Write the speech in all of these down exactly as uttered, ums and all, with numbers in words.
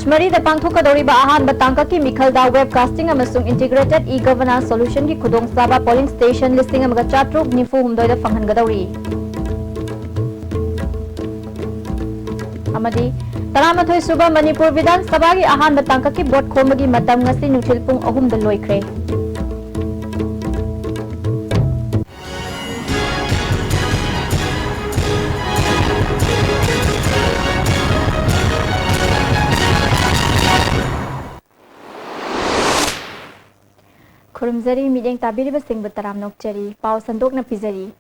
ꯃꯔꯤꯗ ꯄꯥꯡꯊꯣꯛꯀꯗꯧꯔꯤꯕ ꯑꯍꯥꯟꯕ ꯇꯥꯡꯀꯛꯀꯤ ꯃꯤꯈꯜꯗ web casting ꯑꯃꯁꯨꯡ integrated e-governance solutionꯒꯤ ꯈꯨꯗꯣꯡꯆꯥꯕ polling station ꯂꯤꯁꯤꯡ ꯑꯃꯒ ꯆꯥꯇ꯭ꯔꯨꯛ ꯅꯤꯐꯨ ꯍꯨꯝꯗꯣꯏꯗ ꯐꯪꯍꯟꯒꯗꯧꯔꯤ꯫ ꯑꯃꯗꯤ ꯇꯔꯥꯃꯥꯊꯣꯏ ꯁꯨꯕ ꯃꯅꯤꯄꯨꯔ ꯕꯤꯙꯥꯟ ꯁꯚꯥꯒꯤ ꯑꯍꯥꯟꯕ ꯇꯥꯡꯀꯛꯀꯤ ꯚꯣꯠ ꯈꯣꯝꯕꯒꯤ ꯃꯇꯝ ꯉꯁꯤ ꯅꯨꯡꯊꯤꯜ ꯄꯨꯡ ꯑꯍꯨꯝꯗ ꯂꯣꯏꯈ꯭ꯔꯦ꯫ ꯈꯨꯔꯨꯝꯖꯔꯤ, ꯃꯤꯠꯌꯦꯡ ꯇꯥꯕꯤꯔꯤꯕꯁꯤꯡꯕꯨ ꯇꯔꯥꯝꯅ ꯑꯣꯛꯆꯔꯤ꯫ ꯄꯥꯎ ꯁꯟꯗꯣꯛꯅ ꯄꯤꯖꯔꯤ꯫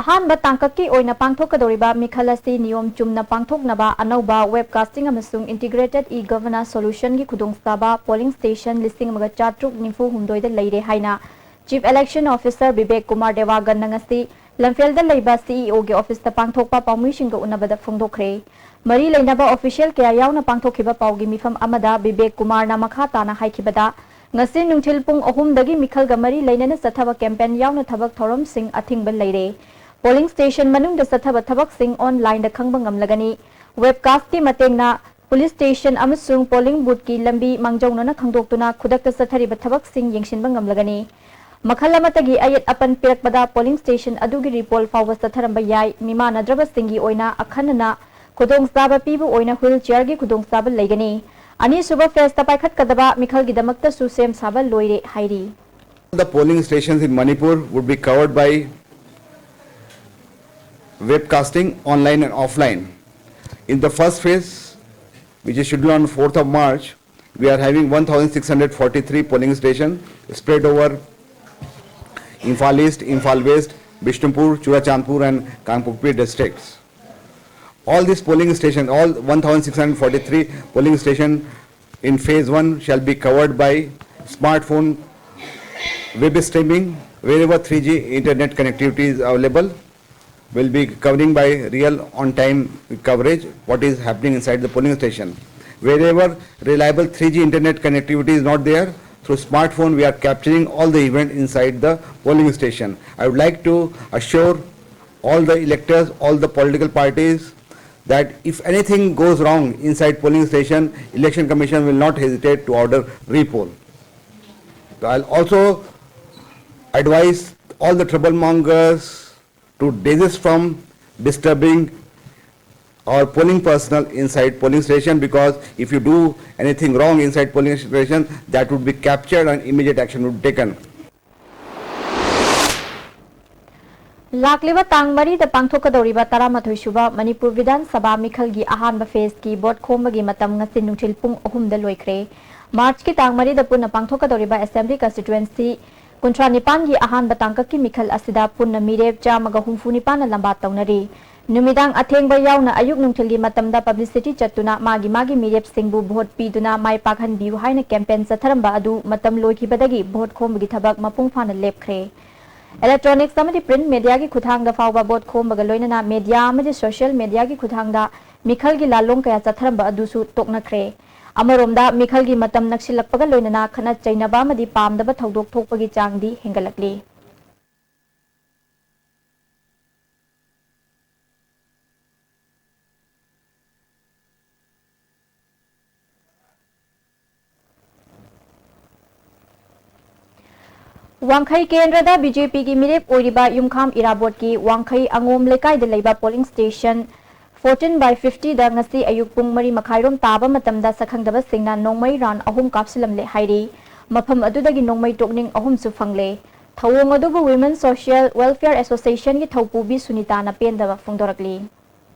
ꯑꯍꯥꯟꯕ ꯇꯥꯡꯀꯛꯀꯤ ꯑꯣꯏꯅ ꯄꯥꯡꯊꯣꯛꯀꯗꯧꯔꯤꯕ ꯃꯤꯈꯜ ꯑꯁꯤ ꯅꯤꯌꯣꯝ ꯆꯨꯝꯅ ꯄꯥꯡꯊꯣꯛꯅꯕ ꯑꯅꯧꯕ web casting ꯑꯃꯁꯨꯡ integrated e-governance solutionꯒꯤ ꯈꯨꯗꯣꯡꯆꯥꯕ polling station ꯂꯤꯁꯤꯡ ꯑꯃꯒ ꯆꯥꯇ꯭ꯔꯨꯛ ꯅꯤꯐꯨ ꯍꯨꯝꯗꯣꯏꯗ ꯂꯩꯔꯦ ꯍꯥꯏꯅ Chief Election Officer Bibek Kumar ꯗꯦꯋꯥꯒꯟꯅ ꯉꯁꯤ ꯂꯝꯐꯦꯜꯗ ꯂꯩꯕ CEOꯒꯤ officeꯇ ꯄꯥꯡꯊꯣꯛꯄ ꯄꯥꯎꯃꯤꯁꯤꯡꯒ ꯎꯅꯕꯗ ꯐꯣꯡꯗꯣꯛꯈ꯭ꯔꯦ꯫ ꯃꯔꯤ ꯂꯩꯅꯕ official ꯀꯌꯥ ꯌꯥꯎꯅ ꯄꯥꯡꯊꯣꯛꯈꯤꯕ ꯄꯥꯎꯒꯤ ꯃꯤꯐꯝ ꯑꯃꯗ ꯕꯤꯕꯦꯛ ꯀꯨꯃꯥꯔꯅ ꯃꯈꯥ ꯇꯥꯅ ꯍꯥꯏꯈꯤꯕꯗ, ꯉꯁꯤ ꯅꯨꯡꯊꯤꯜ ꯄꯨꯡ ꯑꯍꯨꯝꯗꯒꯤ ꯃꯤꯈꯜꯒ ꯃꯔꯤ ꯂꯩꯅꯅ ꯆꯠꯊꯕ campaign ꯌꯥꯎꯅ ꯊꯕꯛ ꯊꯧꯔꯝꯁꯤꯡ ꯑꯊꯤꯡꯕ ꯂꯩꯔꯦ꯫ Polling station ꯃꯅꯨꯡꯗ ꯆꯠꯊꯕ ꯊꯕꯛꯁꯤꯡ onlineꯗ ꯈꯪꯕ ꯉꯝꯂꯒꯅꯤ꯫ Webcastꯀꯤ ꯃꯇꯦꯡꯅ police station ꯑꯃꯁꯨꯡ polling boothꯀꯤ ꯂꯝꯕꯤ ꯃꯥꯡꯖꯧꯅꯅ ꯈꯪꯗꯣꯛꯇꯨꯅ ꯈꯨꯗꯛꯇ ꯆꯠꯊꯔꯤꯕ ꯊꯕꯛꯁꯤꯡ ꯌꯦꯡꯁꯤꯟꯕ ꯉꯝꯂꯒꯅꯤ꯫ ꯃꯈꯜ ꯑꯃꯠꯇꯒꯤ ꯑꯌꯦꯠ ꯑꯄꯟ ꯄꯤꯔꯛꯄꯗ polling station ꯑꯗꯨꯒꯤ report ꯐꯥꯎꯕ ꯆꯠꯊꯔꯝꯕ ꯌꯥꯏ꯫ ꯃꯤꯃꯥꯟꯅꯗ꯭ꯔꯕꯁꯤꯡꯒꯤ ꯑꯣꯏꯅ ꯑꯈꯟꯅꯅ ꯈꯨꯗꯣꯡꯆꯥꯕ ꯄꯤꯕ ꯑꯣꯏꯅ wheelchairꯒꯤ ꯈꯨꯗꯣꯡꯆꯥꯕ ꯂꯩꯒꯅꯤ꯫ ꯑꯅꯤꯁꯨꯕ phaseꯇ ꯄꯥꯏꯈꯠꯀꯗꯕ ꯃꯤꯈꯜꯒꯤꯗꯃꯛꯇꯁꯨ ꯁꯦꯝ ꯁꯥꯕ ꯂꯣꯏꯔꯦ ꯍꯥꯏꯔꯤ꯫ The polling stations in Manipur would be covered by webcasting online and offline. In the first phase, which is scheduled on fourth of March, we are having one thousand six hundred forty-three polling stations spread over Imphal East, Imphal West, Bishnupur, Churachandpur and Kangpokpi districts. All these polling stations, all one thousand six hundred forty-three polling station in phase one shall be covered by smartphone web streaming wherever three G internet connectivity is available. Will be covering by real on-time coverage what is happening inside the polling station. Wherever reliable three G internet connectivity is not there, through smartphone we are capturing all the event inside the polling station. I would like to assure all the electors, all the political parties, that if anything goes wrong inside polling station, Election Commission will not hesitate to order repoll. So I'll also advise all the troublemongers to desist from disturbing our polling personnel inside polling station, because if you do anything wrong inside polling station, that would be captured and immediate action would be taken. ꯂꯥꯛꯂꯤꯕ ꯇꯥꯡ ꯃꯔꯤꯗ ꯄꯥꯡꯊꯣꯛꯀꯗꯧꯔꯤꯕ ꯇꯔꯥꯃꯥꯊꯣꯏ ꯁꯨꯕ ꯃꯅꯤꯄꯨꯔ ꯕꯤꯙꯥꯟ ꯁꯚꯥ ꯃꯤꯈꯜꯒꯤ ꯑꯍꯥꯟꯕ ꯐꯦꯖꯀꯤ vote ꯈꯣꯝꯕꯒꯤ ꯃꯇꯝ ꯉꯁꯤ ꯅꯨꯡꯊꯤꯜ ꯄꯨꯡ ꯑꯍꯨꯝꯗ ꯂꯣꯏꯈ꯭ꯔꯦ꯫ ꯃꯥꯔꯆꯀꯤ ꯇꯥꯡ ꯃꯔꯤꯗ ꯄꯨꯟꯅ ꯄꯥꯡꯊꯣꯛꯀꯗꯧꯔꯤꯕ ꯑꯦꯁꯦꯝꯕ꯭ꯂꯤ ꯀꯟꯁꯇꯤꯇ꯭ꯋꯦꯟꯁꯤ ꯀꯨꯟꯊ꯭ꯔꯥ ꯅꯤꯄꯥꯟꯒꯤ ꯑꯍꯥꯟꯕ ꯇꯥꯡꯀꯛꯀꯤ ꯃꯤꯈꯜ ꯑꯁꯤꯗ ꯄꯨꯟꯅ ꯃꯤꯔꯦꯞ ꯆꯥꯝꯃꯒ ꯍꯨꯝꯐꯨ ꯅꯤꯄꯥꯟꯅ ꯂꯝꯕꯥ ꯇꯧꯅꯔꯤ꯫ ꯅꯨꯃꯤꯗꯥꯡ ꯑꯊꯦꯡꯕ ꯌꯥꯎꯅ ꯑꯌꯨꯛ ꯅꯨꯡꯊꯤꯜꯒꯤ ꯃꯇꯝꯗ ꯄꯕ꯭ꯂꯤꯁꯤꯇꯤ ꯆꯠꯇꯨꯅ ꯃꯥꯒꯤ ꯃꯥꯒꯤ ꯃꯤꯔꯦꯞꯁꯤꯡꯕꯨ ꯚꯣꯠ ꯄꯤꯗꯨꯅ ꯃꯥꯏ ꯄꯥꯛꯍꯟꯕꯤꯌꯨ ꯍꯥꯏꯅ ꯀꯦꯝꯄꯦꯟ ꯆꯠꯊꯔꯝꯕ ꯑꯗꯨ ꯃꯇꯝ ꯂꯣꯏꯈꯤꯕꯗꯒꯤ ꯚꯣꯠ ꯈꯣꯝꯕꯒꯤ ꯊꯕꯛ ꯃꯄꯨꯡ ꯐꯥꯅ ꯂꯦꯞꯈ꯭ꯔꯦ꯫ ꯏꯂꯦꯛꯇ꯭ꯔꯣꯅꯤꯛꯁ ꯑꯃꯗꯤ ꯄ꯭ꯔꯤꯟꯠ ꯃꯦꯗꯤꯌꯥꯒꯤ ꯈꯨꯠꯊꯥꯡꯗ ꯐꯥꯎꯕ ꯚꯣꯠ ꯈꯣꯝꯕꯒ ꯂꯣꯏꯅꯅ ꯃꯦꯗꯤꯌꯥ ꯑꯃꯗꯤ ꯁꯣꯁꯤꯌꯦꯜ ꯃꯦꯗꯤꯌꯥꯒꯤ ꯈꯨꯠꯊꯥꯡꯗ ꯃꯤꯈꯜꯒꯤ ꯂꯥꯂꯣꯡ ꯀꯌꯥ ꯆꯠꯊꯔꯝꯕ ꯑꯗꯨꯁꯨ ꯇꯣꯛꯅꯈ꯭ꯔꯦ꯫ ꯑꯃꯔꯣꯝꯗ ꯃꯤꯈꯜꯒꯤ ꯃꯇꯝ ꯅꯛꯁꯤꯜꯂꯛꯄꯒ ꯂꯣꯏꯅꯅ ꯈꯠꯅ ꯆꯩꯅꯕ ꯑꯃꯗꯤ ꯄꯥꯝꯗꯕ ꯊꯧꯗꯣꯛ ꯊꯣꯛꯄꯒꯤ ꯆꯥꯡꯗꯤ ꯍꯦꯟꯒꯠꯂꯛꯂꯤ꯫ ꯋꯥꯡꯈꯩ ꯀꯦꯟꯗ꯭ꯔꯗ ꯕꯤ ꯖꯦ ꯄꯤꯒꯤ ꯃꯤꯔꯦꯞ ꯑꯣꯏꯔꯤꯕ ꯌꯨꯝꯈꯥꯝ ꯏꯔꯥꯕꯣꯠꯀꯤ ꯋꯥꯡꯈꯩ ꯑꯉꯣꯝ ꯂꯩꯀꯥꯏꯗ ꯂꯩꯕ polling station fourteen by fifty ꯗ ꯉꯁꯤ ꯑꯌꯨꯛ ꯄꯨꯡ ꯃꯔꯤ ꯃꯈꯥꯏꯔꯣꯝ ꯇꯥꯕ ꯃꯇꯝꯗ ꯁꯛꯈꯪꯗꯕꯁꯤꯡꯅ ꯅꯣꯡꯃꯩ ꯔꯥꯎꯟ ꯑꯍꯨꯝ ꯀꯥꯞꯁꯤꯜꯂꯝꯂꯦ ꯍꯥꯏꯔꯤ꯫ ꯃꯐꯝ ꯑꯗꯨꯗꯒꯤ ꯅꯣꯡꯃꯩ ꯇꯣꯛꯅꯤꯡ ꯑꯍꯨꯝꯁꯨ ꯐꯪꯂꯦ꯫ ꯊꯧꯑꯣꯡ ꯑꯗꯨꯕꯨ Women Social Welfare Association ꯒꯤ ꯊꯧꯄꯨꯕꯤ ꯁꯨꯅꯤꯇꯥꯅ ꯄꯦꯟꯗꯕ ꯐꯣꯡꯗꯣꯔꯛꯂꯤ꯫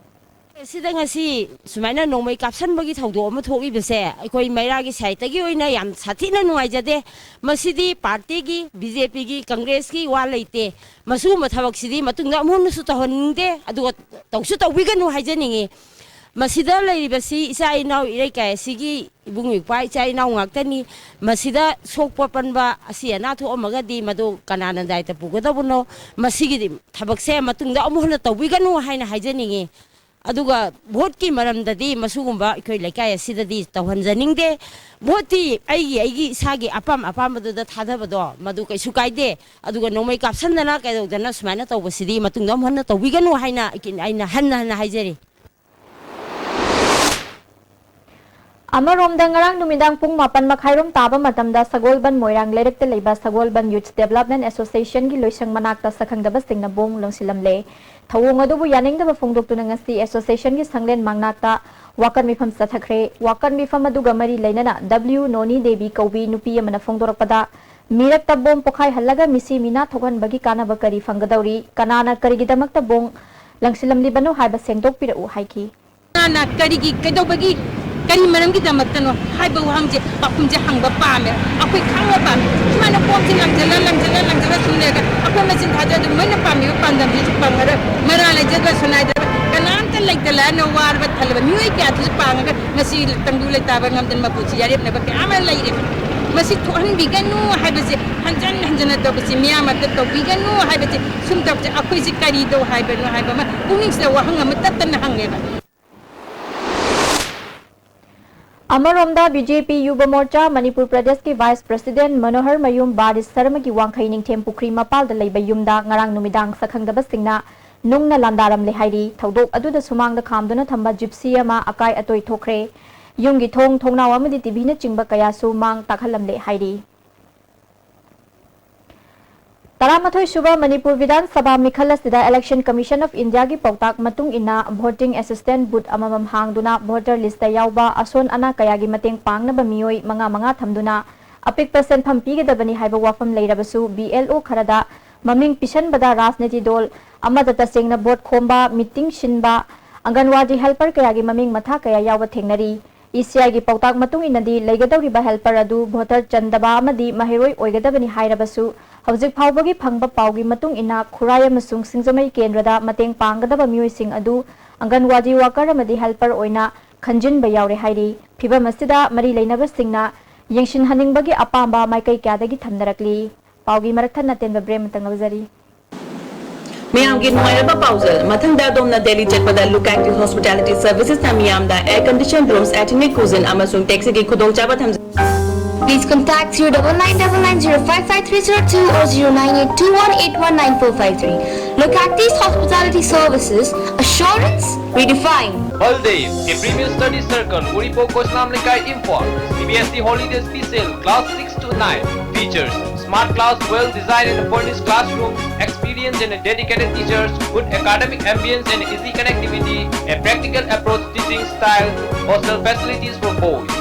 ꯁꯤꯗ ꯉꯁꯤ ꯁꯨꯃꯥꯏꯅ ꯅꯣꯡꯃꯩ ꯀꯥꯞꯁꯟꯕꯒꯤ ꯊꯧꯗꯣꯛ ꯑꯃ ꯊꯣꯛꯂꯤꯕꯁꯦ ꯑꯩꯈꯣꯏ ꯃꯩꯔꯥꯒꯤ ꯁꯥꯏꯠꯇꯒꯤ ꯑꯣꯏꯅ ꯌꯥꯝ ꯁꯥꯊꯤꯅ ꯅꯨꯡꯉꯥꯏꯖꯗꯦ꯫ ꯃꯁꯤꯗꯤ ꯄꯥꯔꯇꯤꯒꯤ, ꯕꯤ ꯖꯦ ꯄꯤꯒꯤ, ꯀꯪꯒ꯭ꯔꯦꯁꯀꯤ ꯋꯥ ꯂꯩꯇꯦ꯫ ꯃꯁꯤꯒꯨꯝꯕ ꯊꯕꯛꯁꯤꯗꯤ ꯃꯇꯨꯡꯗ ꯑꯃꯨꯛ ꯍꯟꯅꯁꯨ ꯇꯧꯍꯟꯅꯤꯡꯗꯦ, ꯑꯗꯨꯒ ꯇꯧꯁꯨ ꯇꯧꯕꯤꯒꯅꯨ ꯍꯥꯏꯖꯅꯤꯡꯉꯤ꯫ ꯃꯁꯤꯗ ꯂꯩꯔꯤꯕꯁꯤ ꯏꯆꯥ ꯏꯅꯥꯎ ꯏꯔꯩꯀꯥꯏ ꯑꯁꯤꯒꯤ ꯏꯕꯨꯡ ꯏꯄ꯭ꯋꯥ ꯏꯆꯥ ꯏꯅꯥꯎ ꯉꯥꯛꯇꯅꯤ꯫ ꯃꯁꯤꯗ ꯁꯣꯛꯄ ꯄꯟꯕ ꯑꯁꯤ ꯑꯅꯥ ꯊꯣꯛꯑꯝꯃꯒꯗꯤ ꯃꯗꯨ ꯀꯅꯥꯅ ꯗꯥꯏꯇ ꯄꯨꯒꯗꯕꯅꯣ? ꯃꯁꯤꯒꯤ ꯊꯕꯛꯁꯦ ꯃꯇꯨꯡꯗ ꯑꯃꯨꯛ ꯍꯟꯅ ꯇꯧꯕꯤꯒꯅꯨ ꯍꯥꯏꯅ ꯍꯥꯏꯖꯅꯤꯡꯉꯤ꯫ ꯑꯗꯨꯒ ꯚꯣꯠꯀꯤ ꯃꯔꯝꯗꯗꯤ ꯃꯁꯤꯒꯨꯝꯕ ꯑꯩꯈꯣꯏ ꯂꯩꯀꯥꯏ ꯑꯁꯤꯗꯗꯤ ꯇꯧꯍꯟꯖꯅꯤꯡꯗꯦ꯫ ꯚꯣꯠꯇꯤ ꯑꯩꯒꯤ ꯑꯩꯒꯤ ꯏꯁꯥꯒꯤ ꯑꯄꯥꯝ ꯑꯄꯥꯝꯕꯗꯨꯗ ꯊꯥꯗꯕꯗꯣ ꯃꯗꯨ ꯀꯩꯁꯨ ꯀꯥꯏꯗꯦ꯫ ꯑꯗꯨꯒ ꯅꯣꯡꯃꯩ ꯀꯥꯞꯁꯟꯗꯅ ꯀꯩꯗꯧꯗꯅ ꯁꯨꯃꯥꯏꯅ ꯇꯧꯕꯁꯤꯗꯤ ꯃꯇꯨꯡꯗ ꯑꯃꯨꯛ ꯍꯟꯅ ꯇꯧꯕꯤꯒꯅꯨ ꯍꯥꯏꯅ ꯑꯩꯅ ꯍꯟꯅ ꯍꯟꯅ ꯍꯥꯏꯖꯔꯤ꯫ ꯑꯃꯔꯣꯝꯗ, ꯉꯔꯥꯡ ꯅꯨꯃꯤꯗꯥꯡ ꯄꯨꯡ ꯃꯥꯄꯟ ꯃꯈꯥꯏꯔꯣꯝ ꯇꯥꯕ ꯃꯇꯝꯗ ꯁꯒꯣꯜꯕꯟ ꯃꯣꯏꯔꯥꯡ ꯂꯩꯔꯛꯇ ꯂꯩꯕ ꯁꯒꯣꯜꯕꯟ Youth Development Association ꯒꯤ ꯂꯣꯏꯁꯪ ꯃꯅꯥꯛꯇ ꯁꯛꯈꯪꯗꯕꯁꯤꯡꯅ ꯕꯣꯝ ꯂꯪꯁꯤꯜꯂꯝꯂꯦ꯫ ꯊꯧꯑꯣꯡ ꯑꯗꯨꯕꯨ ꯌꯥꯅꯤꯡꯗꯕ ꯐꯣꯡꯗꯣꯛꯇꯨꯅ ꯉꯁꯤ association ꯒꯤ ꯁꯪꯂꯦꯟ ꯃꯅꯥꯛꯇ ꯋꯥꯀꯠ ꯃꯤꯐꯝ ꯆꯠꯊꯈ꯭ꯔꯦ꯫ ꯋꯥꯀꯠ ꯃꯤꯐꯝ ꯑꯗꯨꯒ ꯃꯔꯤ ꯂꯩꯅꯅ W ꯅꯣꯅꯤ ꯗꯦꯕꯤ ꯀꯧꯕꯤ ꯅꯨꯄꯤ ꯑꯃꯅ ꯐꯣꯡꯗꯣꯔꯛꯄꯗ, ꯃꯤꯔꯛꯇ ꯕꯣꯝ ꯄꯣꯈꯥꯏꯍꯜꯂꯒ ꯃꯤꯁꯤ ꯃꯤꯅꯥ ꯊꯣꯛꯍꯟꯕꯒꯤ ꯀꯥꯟꯅꯕ ꯀꯔꯤ ꯐꯪꯒꯗꯧꯔꯤ? ꯀꯅꯥꯅ ꯀꯔꯤꯒꯤꯗꯃꯛꯇ ꯕꯣꯝ ꯂꯪꯁꯤꯜꯂꯝꯂꯤꯕꯅꯣ ꯍꯥꯏꯕ ꯁꯦꯡꯗꯣꯛꯄꯤꯔꯛꯎ ꯍꯥꯏꯈꯤ꯫ ꯀꯅꯥꯅ ꯀꯔꯤꯒꯤ, ꯀꯩꯗꯧꯕꯒꯤ, ꯀꯔꯤ ꯃꯔꯝꯒꯤꯗꯃꯛꯇꯅꯣ ꯍꯥꯏꯕ ꯋꯥꯍꯪꯁꯦ, ꯄꯥꯎꯈꯨꯝꯁꯦ ꯍꯪꯕ ꯄꯥꯝꯃꯦ꯫ ꯑꯩꯈꯣꯏ ꯈꯪꯕ ꯄꯥꯝꯃꯦ꯫ ꯁꯨꯃꯥꯏꯅ ꯕꯣꯝꯁꯦ ꯂꯪꯁꯤꯜꯂ, ꯂꯪꯁꯤꯜꯂ, ꯂꯪꯁꯤꯜꯂ ꯁꯨꯝ ꯂꯩꯔꯒ ꯑꯩꯈꯣꯏ ꯃꯆꯤꯟ ꯊꯥꯖ ꯑꯗꯨꯝ ꯂꯣꯏꯅ ꯄꯥꯝꯃꯤꯕ ꯄꯥꯟꯗꯝꯁꯤꯁꯨ ꯐꯪꯉꯔꯣꯏ꯫ ꯃꯔꯥ ꯂꯩꯖꯗ꯭ꯔꯁꯨ ꯅꯥꯏꯗ꯭ꯔꯕ, ꯀꯅꯥꯝꯇ ꯂꯩꯇ ꯂꯥꯏꯔꯅ ꯋꯥꯔꯕ ꯊꯜꯂꯕ ꯃꯤꯑꯣꯏ ꯀꯌꯥꯗꯨꯁꯨ ꯄꯥꯡꯉꯒ ꯉꯁꯤ ꯇꯪꯗꯨ ꯂꯩꯇꯥꯕ ꯉꯝꯗꯅ ꯃꯄꯨꯟꯁꯤ ꯌꯥꯔꯦꯞꯅꯕ ꯀꯌꯥ ꯑꯃ ꯂꯩꯔꯦꯕ꯫ ꯃꯁꯤ ꯊꯣꯛꯍꯟꯕꯤꯒꯅꯨ ꯍꯥꯏꯕꯁꯦ ꯍꯟꯖꯟ ꯍꯟꯖꯟꯅ ꯇꯧꯕꯁꯤ, ꯃꯤꯌꯥꯝ ꯑꯝꯇ ꯇꯧꯕꯤꯒꯅꯨ ꯍꯥꯏꯕꯁꯦ, ꯁꯨꯝ ꯇꯧꯕꯁꯦ ꯑꯩꯈꯣꯏꯁꯦ ꯀꯔꯤ ꯇꯧ ꯍꯥꯏꯕꯅꯣ ꯍꯥꯏꯕ ꯑꯃ ꯄꯨꯛꯅꯤꯡꯁꯤꯗ ꯋꯥꯍꯪ ꯑꯃ ꯇꯠꯇꯅ ꯍꯪꯉꯦꯕ꯫ ꯑꯃꯔꯣꯝꯗ, BJP ꯌꯨꯕ ꯃꯣꯔꯆꯥ ꯃꯅꯤꯄꯨꯔ ꯄ꯭ꯔꯗꯦꯁꯀꯤ Vice President ꯃꯅꯣꯍꯔ ꯃꯌꯨꯝ ꯕꯥꯔꯤꯁ ꯁꯔꯃꯒꯤ ꯋꯥꯡꯈꯩ ꯅꯤꯡꯊꯦꯝ ꯄꯨꯈ꯭ꯔꯤ ꯃꯄꯥꯜꯗ ꯂꯩꯕ ꯌꯨꯝꯗ ꯉꯔꯥꯡ ꯅꯨꯃꯤꯗꯥꯡ ꯁꯛꯈꯪꯗꯕꯁꯤꯡꯅ ꯅꯨꯡꯅ ꯂꯥꯟꯗꯥꯔꯝꯂꯦ ꯍꯥꯏꯔꯤ꯫ ꯊꯧꯗꯣꯛ ꯑꯗꯨꯗ ꯁꯨꯃꯥꯡꯗ ꯈꯥꯝꯗꯨꯅ ꯊꯝꯕ ꯖꯤꯞꯁꯤ ꯑꯃ ꯑꯀꯥꯏ ꯑꯇꯣꯏ ꯊꯣꯛꯈ꯭ꯔꯦ꯫ ꯌꯨꯝꯒꯤ ꯊꯣꯡ, ꯊꯣꯡꯅꯥꯎ ꯑꯃꯗꯤ TVꯅꯆꯤꯡꯕ ꯀꯌꯥꯁꯨ ꯃꯥꯡ ꯇꯥꯛꯍꯜꯂꯝꯂꯦ ꯍꯥꯏꯔꯤ꯫ ꯇꯔꯥꯃꯥꯊꯣꯏ ꯁꯨꯕ ꯃꯅꯤꯄꯨꯔ ꯕꯤꯙꯥꯟ ꯁꯚꯥ ꯃꯤꯈꯜ ꯑꯁꯤꯗ Election Commission of Indiaꯒꯤ ꯄꯥꯎꯇꯥꯛ ꯃꯇꯨꯡ ꯏꯟꯅ voting assistant booth ꯑꯃꯃꯝ ꯍꯥꯡꯗꯨꯅ voter listꯇ ꯌꯥꯎꯕ ꯑꯁꯣꯟ ꯑꯅꯥ ꯀꯌꯥꯒꯤ ꯃꯇꯦꯡ ꯄꯥꯡꯅꯕ ꯃꯤꯑꯣꯏ ꯃꯉꯥ ꯃꯉꯥ ꯊꯝꯗꯨꯅ ꯑꯄꯤꯛꯄ ꯁꯦꯟꯐꯝ ꯄꯤꯒꯗꯕꯅꯤ ꯍꯥꯏꯕ ꯋꯥꯐꯝ ꯂꯩꯔꯕꯁꯨ, BLO ꯈꯔꯗ ꯃꯃꯤꯡ ꯄꯤꯁꯟꯕꯗ ꯔꯥꯖꯅꯤꯇꯤ ꯗꯣꯜ ꯑꯃꯗ ꯇꯁꯦꯡꯅ vote ꯈꯣꯝꯕ, meeting ꯁꯤꯟꯕ, ꯑꯪꯒꯟꯋꯥꯗꯤ helper ꯀꯌꯥꯒꯤ ꯃꯃꯤꯡ ꯃꯊꯥ ꯀꯌꯥ ꯌꯥꯎꯕ ꯊꯦꯡꯅꯔꯤ꯫ ECIꯒꯤ ꯄꯥꯎꯇꯥꯛ ꯃꯇꯨꯡ ꯏꯟꯅꯗꯤ, ꯂꯩꯒꯗꯧꯔꯤꯕ helper ꯑꯗꯨ voter ꯆꯟꯗꯕ ꯑꯃꯗꯤ ꯃꯍꯩꯔꯣꯏ ꯑꯣꯏꯒꯗꯕꯅꯤ ꯍꯥꯏꯔꯕꯁꯨ, ꯍꯧꯖꯤꯛ ꯐꯥꯎꯕꯒꯤ ꯐꯪꯕ ꯄꯥꯎꯒꯤ ꯃꯇꯨꯡ ꯏꯟꯅ, ꯈꯨꯔꯥꯏ ꯑꯃꯁꯨꯡ ꯁꯤꯡꯖꯃꯩ ꯀꯦꯟꯗ꯭ꯔꯗ ꯃꯇꯦꯡ ꯄꯥꯡꯒꯗꯕ ꯃꯤꯑꯣꯏꯁꯤꯡ ꯑꯗꯨ ꯑꯪꯒꯟꯋꯥꯗꯤ worker ꯑꯃꯗꯤ helper ꯑꯣꯏꯅ ꯈꯟꯖꯤꯟꯕ ꯌꯥꯎꯔꯦ ꯍꯥꯏꯔꯤ꯫ ꯐꯤꯚꯝ ꯑꯁꯤꯗ ꯃꯔꯤ ꯂꯩꯅꯕꯁꯤꯡꯅ ꯌꯦꯡꯁꯤꯟꯍꯟꯅꯤꯡꯕꯒꯤ ꯑꯄꯥꯝꯕ ꯃꯥꯏꯀꯩ ꯀꯌꯥꯗꯒꯤ ꯊꯝꯅꯔꯛꯂꯤ꯫ ꯄꯥꯎꯒꯤ ꯃꯔꯛ ꯊꯠꯅ ꯇꯦꯟꯕ ꯕ꯭ꯔꯦꯝ ꯑꯃꯇꯪ ꯂꯧꯖꯔꯤ꯫ ꯃꯌꯥꯝꯒꯤ ꯅꯨꯡꯉꯥꯏꯔꯕ ꯄꯥꯎꯖꯦꯜ꯫ ꯃꯊꯪꯗ ꯑꯗꯣꯝꯅ ꯗꯦꯜꯂꯤ ꯆꯠꯄꯗ Look Active Hospitality Servicesꯅ ꯃꯤꯌꯥꯝꯗ air conditioned rooms, ethnic cuisine ꯑꯃꯁꯨꯡ taxiꯒꯤ ꯈꯨꯗꯣꯡꯆꯥꯕ ꯊꯝꯖ- Please contact zero double nine double nine zero five five three zero two or zero nine eight two one eight one nine four five three. Look Active Hospitality Services, assurance redefined. Baldev, a premier study circle, Uripok Kosnam Lekai, Imphal. C B S E holiday special, class six to nine. Features: smart class, well designed and furnished classroom, experience and dedicated teachers, good academic ambience and easy connectivity, a practical approach teaching style, hostel facilities for boys.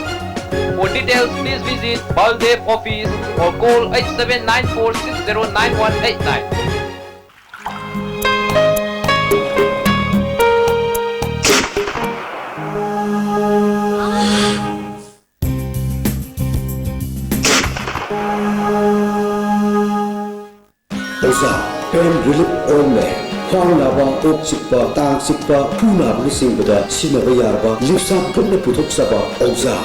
For details, please visit Baldev office or call eight seven nine four six zero nine one eight nine. ꯑꯣꯖꯥ, pain relief ointment, ꯈ꯭ꯋꯥꯡ ꯅꯥꯕ, ꯀꯣꯛ ꯆꯤꯛꯄ, ꯇꯥꯡ ꯆꯤꯛꯄ, ꯈꯨ ꯅꯥꯕꯅꯆꯤꯡꯕꯗ ꯁꯤꯖꯤꯟꯅꯕ ꯌꯥꯔꯕ ꯂꯤꯞꯁꯥ ꯒ꯭ꯔꯨꯞꯅ ꯄꯨꯊꯣꯛꯆꯕ ꯑꯣꯖꯥ꯫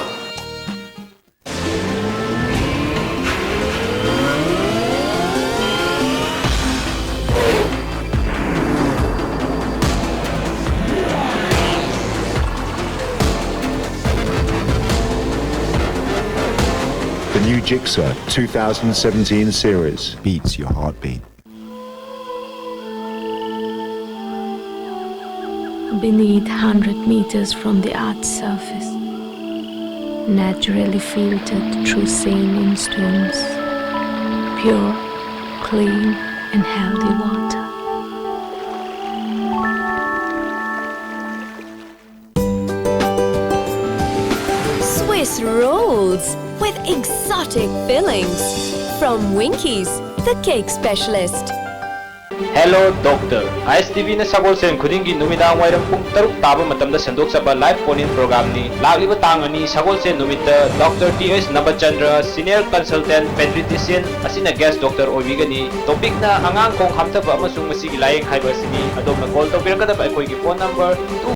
The new Gixxer two thousand seventeen series beats your heartbeat. Beneath, hundred meters from the earth's surface, naturally filtered through saline stones, pure, clean, and healthy water. Swiss rolls with exotic fillings from Winkies, the cake specialist. Hello Doctor. I S T V ꯅ ꯁꯒꯣꯜꯁꯦꯟ ꯈꯨꯗꯤꯡꯒꯤ ꯅꯨꯃꯤꯗꯥꯡ ꯋꯥꯏꯔꯝ ꯄꯨꯡ ꯇꯔꯨꯛ ꯇꯥꯕ ꯃꯇꯝꯗ ꯁꯟꯗꯣꯛꯆꯕ live phone-in program-ꯅꯤ꯫ ꯂꯥꯛꯂꯤꯕ ꯇꯥꯡ ꯑꯅꯤ ꯁꯒꯣꯜꯁꯦꯟ ꯅꯨꯃꯤꯠꯇ Doctor T H ꯅꯕꯆꯟꯗ꯭ꯔ, senior consultant pediatrician ꯑꯁꯤꯅ guest doctor ꯑꯣꯏꯕꯤꯒꯅꯤ꯫ Topic-ꯅ ꯑꯉꯥꯡ ꯈꯣꯡ ꯍꯥꯝꯊꯕ ꯑꯃꯁꯨꯡ ꯃꯁꯤꯒꯤ ꯂꯥꯌꯦꯡ ꯍꯥꯏꯕ ꯑꯁꯤꯅꯤ꯫ ꯑꯗꯣꯝꯅ call ꯇꯧꯕꯤꯔꯛꯀꯗꯕ ꯑꯩꯈꯣꯏꯒꯤ phone number two